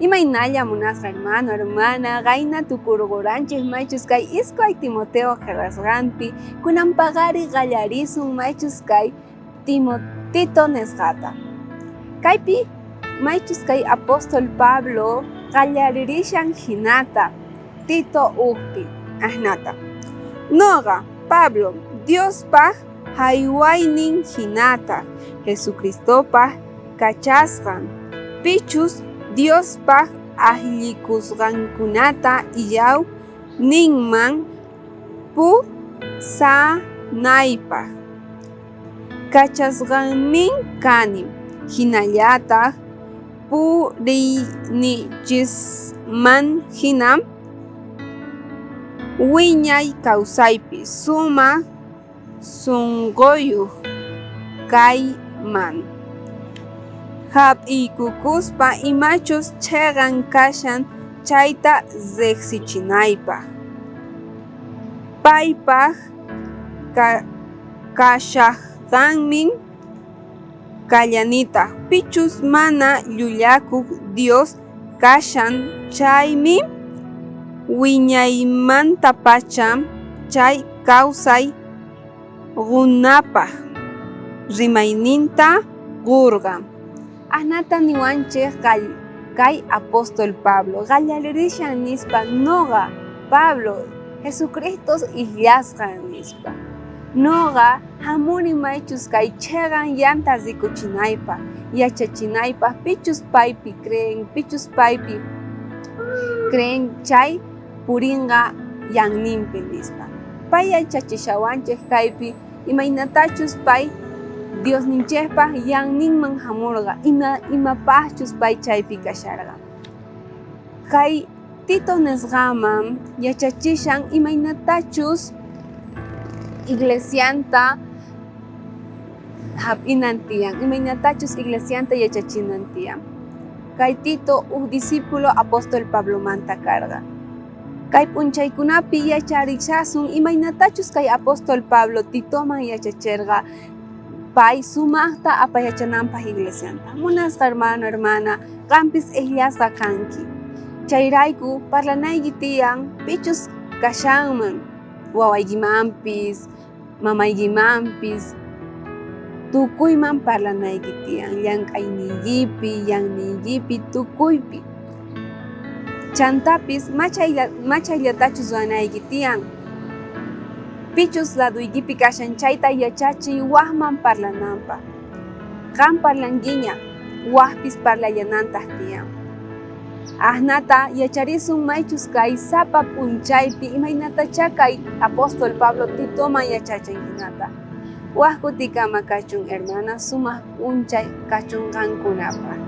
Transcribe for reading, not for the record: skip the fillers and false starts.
Imaynalla munasqa hermano, hermana, qayna tukurquranchik maychus kay iskay Timoteo qillqasqanpi, kunan paqari qallarisun maychus kay Tito nisqata. Kaypi maychus kay apóstol Pablo qallaririshan hinata Tito ujpi, ajnata. Noqa, Pablo, Diospaj jaywaynin hinata Jesucristopaj kachasqan, pichus Diospaj ajllikusqankunata illaw ninman pusanaypaj kachasqanmin kani, jinallataj puriynichisman jina wiñay kawsaypi sumaj sonqoyoj kayman jap'iykukuspa imachus cheqan kashan chayta rejsichinaypaj. Paypaj kashajqanmin kallanitaj, pichus mana llullakoj Dios kashan chaymi wiñaymantapacha chay kawsay qonapaj rimayninta qorqa. Ajnata niwanchej kay apóstol Pablo qallaririshan nispa, noqa Pablo Jesucristo ijllasqa nispa. Noqa jamuni maychus kay cheqan llanta rikuchinaypaj, yachachinaypaj pichus paypi creen, pichus paypi creen chay purinqa yanninpi nispa. Pay yachachishawanchej kaypi imaynatachus pay Diosninchejpaj yanninman jamorqa, imapajchus pay chaypi kasharqa. Kay Tito nisqaman yachachishan imaynatachus iglesianta jap'inan tiyan, imaynatachus iglesianta yachachinan tiyan. Kay Tito uj discípulo apóstol Pablomanta karqa. Kay p'unchaykunapi yacharishasun imaynatachus kay apóstol Pablo Titoman yachacherqa pay sumajta apayachananpaj iglesianta. Munasqa hermano, hermana, qanpis ijllasqa kanki. Chayrayku parlanayki tiyan pichus kashanman, wawaykimanpis, mamaykimanpis, tukuyman parlanayki tiyan, llank'ayniykipi, yanniykipi, tukuypi. Chantapis machayllatachus ruwanayki tiyan, pichus ladoykipi kashan chayta yachachiy wajman parlananpaj. Qan parlankiña, wajpis parlallanantaj tiyan. Ajnata yacharisun maychus kay sapa p'unchaypi imaynatachá kay apóstol Pablo Titoman yachachin jinata. Waj kutikama kachun hermana, sumaj p'unchay kachun qankunapaj.